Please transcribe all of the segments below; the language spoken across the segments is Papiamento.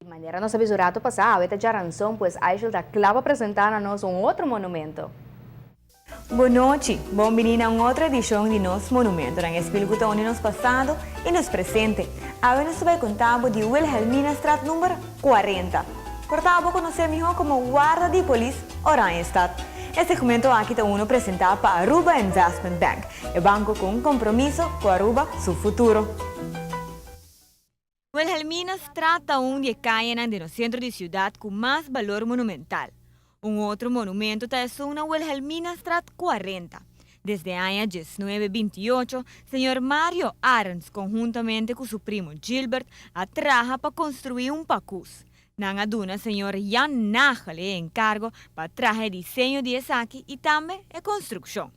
Manera nos a bisa un rato pasá, awe ta djaranson, pues Aishel ta kla pa presentá na nos un otro monumento. Bon nochi, bon bini na un otro edishon di nos Monumentonan, e spil ku ta uni nos pasado i nos presente. Awe nos ta bai konta bo di Wilhelminastraat number 40. Por ta bo konosé mihó komo Warda di Polis Oranjestad. E segmento aki ta unu presentá pa Aruba Investment Bank, e banko ku un kompromiso ku Aruba su futuro. Wilhelminastraat ta un di e kayanan den nos sentro di siudat ku mas balor monumental. Un otro monumento ta esun na Wilhelminastraat 40. Desde aña 1928, señor Mario Arends konhuntamente ku su primo Gilbert a traha pa konstruí un pakus. Nan a duna señor Jan Nagel e enkargo pa traha e diseño di esaki i tambe e konstrukshon.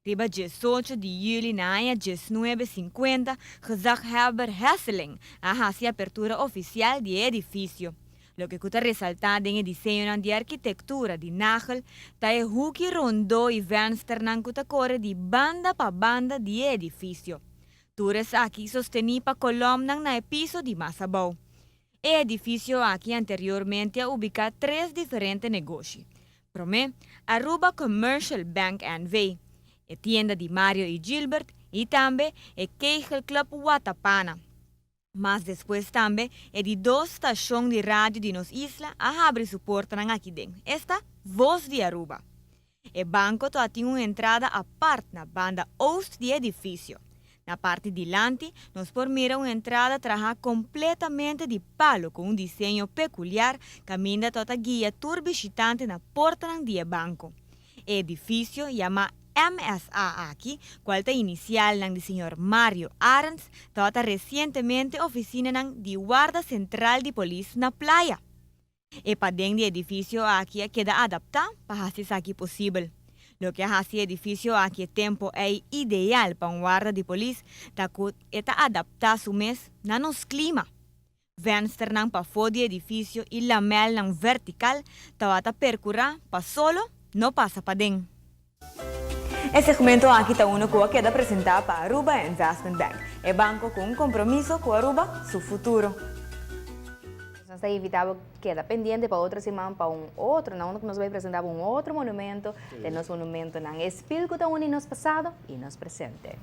Riba 18 di yüli na aña 1950, gezaghebber Hesseling a hasi apertura ofisial di e edifisio. Loke ku ta resaltá den e diseñonan di arkitektura di Nagel ta e huki rondó i vènsternan ku ta kore di banda pa banda di e edifisio. Tur esaki sostení pa kolòmnan na e piso di mas abou. E edifisio aki anteriormente a ubiká tres diferente negoshi. Promé, Aruba Commercial Bank NV, e tienda di Mario i Gilbert i tambe e Kegelclub Watapana. Mas despues tambe e di dos stashon di radio di nos isla a habri su portanan aki den, esta Voz di Aruba. E banko ta tin un entrada apart na banda oost di e edifisio. Na parti dilanti nos por mira un entrada trahá kompletamente di palo ku un diseño pekuliar kaminda ta ta guia tur bishitante na portanan di e banko. E edifisio yamá MSA aki, kual ta inisialnan di señor Mario Arends, tabata resientemente ofisinanan di Warda Sentral di Polis na Playa. E paden di edifisio aki a keda adaptá pa hasi esaki posibel. Loke a hasi e edifisio aki e tempu ei ideal pa un warda di polis ta ku e ta adaptá su mes na nos klima. Vensternan pafó di edifisio i lamèlnan vertikal tabata perkurá pa solo no pasa paden. E segmento aki ta uno ku a keda presentá pa Aruba Investment Bank, e banko ku un kompromiso ku Aruba su futuro. Nos ta invitá bo keda pendiente pa otro siman pa un otro, na unda ku nos bai presentá bo un otro monumento den nos monumentonan. E spil ku ta uni nos pasado i nos presente.